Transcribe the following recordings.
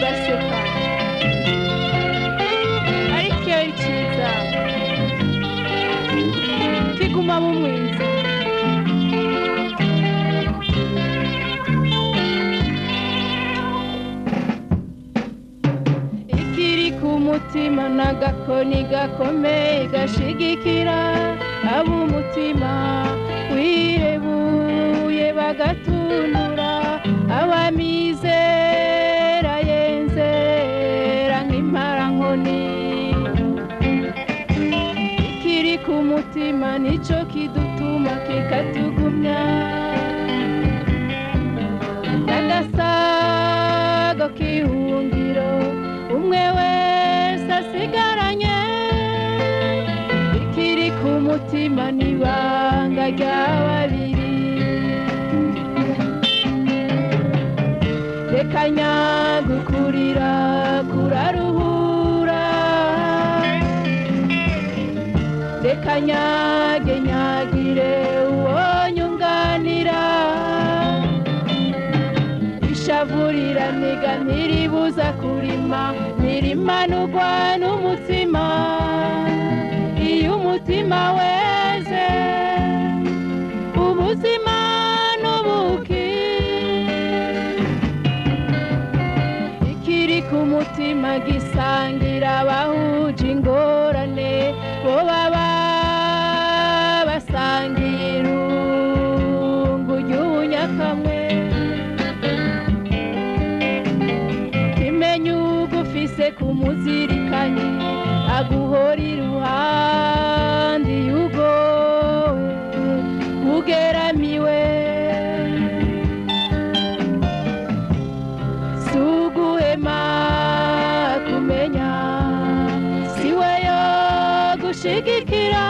Mugaseka ariko iyo ari cyiza kiguma mu mwiza. Ikiri ku mutima n'agakoni gakomeye gashigikira ab'umutima wirebuye bagatunura abamizera yenzera nk'imparankoni. Ikiri ku mutima nico kidutuma kikatugumya n'agasago k'ihungiro umwe wese asigaranye. Ikiri ku mutima n'ibanga rya babiri. Reka nyagukurira kuraruhura, reka nyage nyagire uwo nyunganira. Ishavurira niga ntiribuza kurima, ntirimanurwa n'umutima. Iyo umutima weze ubuzima n'ubuki. Ikiri ku mutima gisangira abahuje ingorane, bo baba basangiye irungu ry'ubunyakamwe. Kimenye ugufise kumuzirikanyi aguhora iruhande iyo ugowe ugeramiwe. Suguhema kumenya siwe yo gushigikira,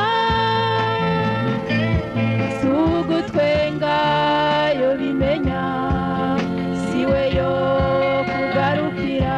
sugutwenga yo bimenya siwe yo kugarukira.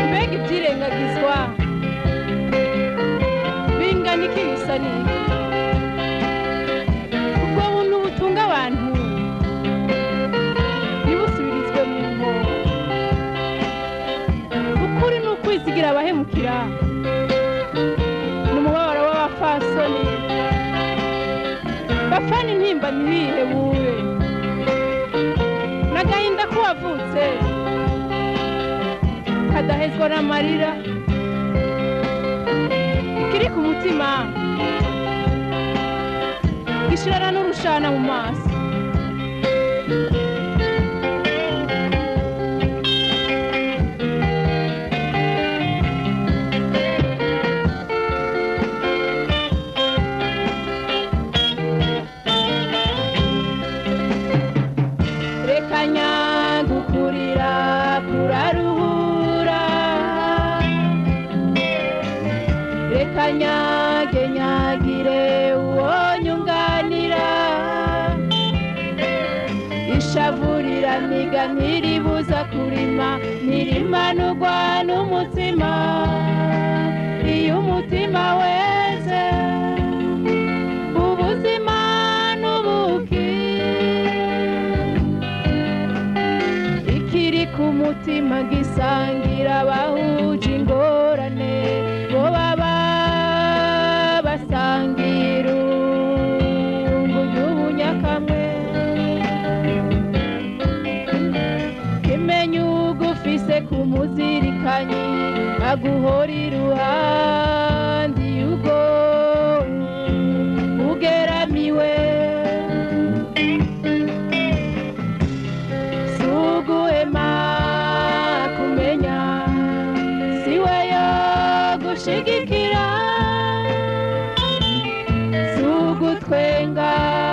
Mbega ibyirengagizwa bingana iki bisa n'iki? Ubwo buntu butunga abantu ntibusubirizwe mu nkoko. Ukuri ni ukwizigira abahemukira, ni umubabaro w'abapfasoni bafana intimba ntibihebure, n'agahinda k'uwavutse kadahezwa n'amarira. Ikiri ku mutima gishirana n'urushana mu maso. Reka nyagukurira kuraruhura, reka nyage nyagire uwo nyunganira. Ishavurira niga ntiribuza kurima, ntirimanurwa n'umutima. Iyo umutima weze ubuzima n'ubuki. Ikiri ku mutima gisangira abahuje ingorane, bo baba basangiye irungu ry'ubunyakamwe. Kimenye ugufise kumuzirikanyi aguhora iruhande iyo ugowe. Rwanda.